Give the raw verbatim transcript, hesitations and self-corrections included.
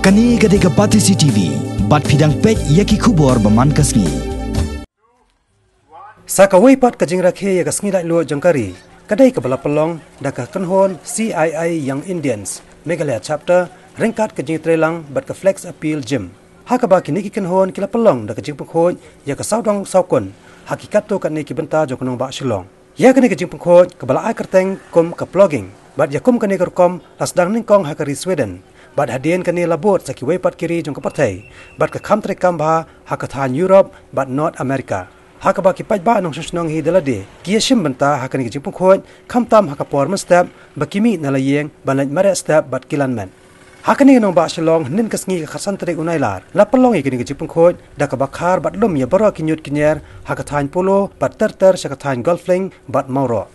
Kane ka dei ka Batesi T V, bad phi dang peit ïa ki khubor ba man ka sngi. Sa kawei pat ka jingrakhe ïa ka sngi laitluid jong ka ri, ka dei kaba la pynlong da ka kynhun C I I Young Indians Meghalaya Chapter, ryngkat ka jingtreilang bad ka Flex Appeal Gym. Ha kaba kine ki kynhun ki la pynlong da ka jingpynkhuid ïa ka sawdong sawkun ha ki katto katne ki bynta jong ka nongbah Shillong. Ïa kane ka jingpynkhuid kaba la ai kyrteng kum ka plogging, bad ïa kum kane ka rukom la sdang nyngkong ha ka ri Sweden. Bad hadien kane la bud sa kiwei pat ki ri jong ka pyrthei, bad ka kham treikam bha ha ka thaiñ Europe bad North America. Ha kaba ki paidbah nongshong shnong hi da lade ki ïashim bynta ha kane ka jingpynkhuid, khamtam ha ka por mynstep ba ki mih na la ïing ban leit mareh step bad ki lanmet. Ha kane ka nongbah Shillong, hynnin ka sngi ka khatsan tarik u Nailar, la pynlong ïa kane ka jingpynkhuid da kaba khar bad lum ïa baroh ki ñiut ki ñiar ha ka thaiñ Polo bad ter ter sha ka thaiñ Golf Link bad Mawroh.